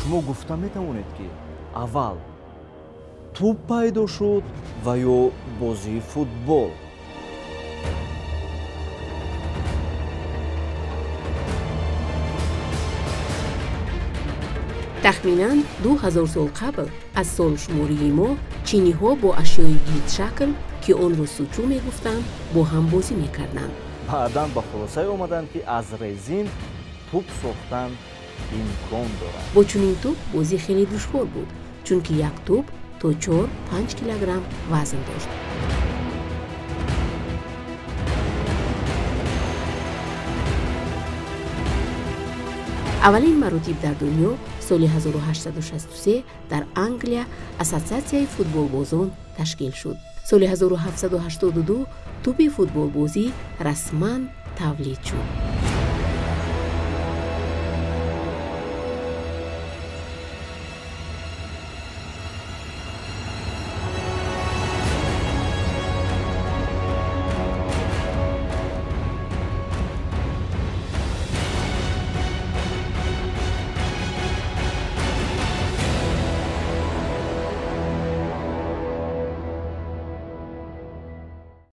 Шумо гуфта метавонед, ки аввал тӯб пайдо шуд ва ё бозии футбол? Тахминан 2000 сол қабл аз солшумории мо чиниҳо бо ашёи гирдшакл, ки онро сучу мегуфтанд, бо ҳам бозӣ мекарданд. Баъдан ба хулосае омаданд, ки аз резин тӯб сохтан имкон дорад. Бо чунин тӯб бозӣ хеле душвор буд, чунки як тӯб то 4-5 килограмм вазн дошт. Аввалин маротиб дар дунё соли 1863 дар Англия Ассотсиатсияи футболбозон ташкил шуд. Соли 1782 тӯби футболбозӣ расман тавлид шуд.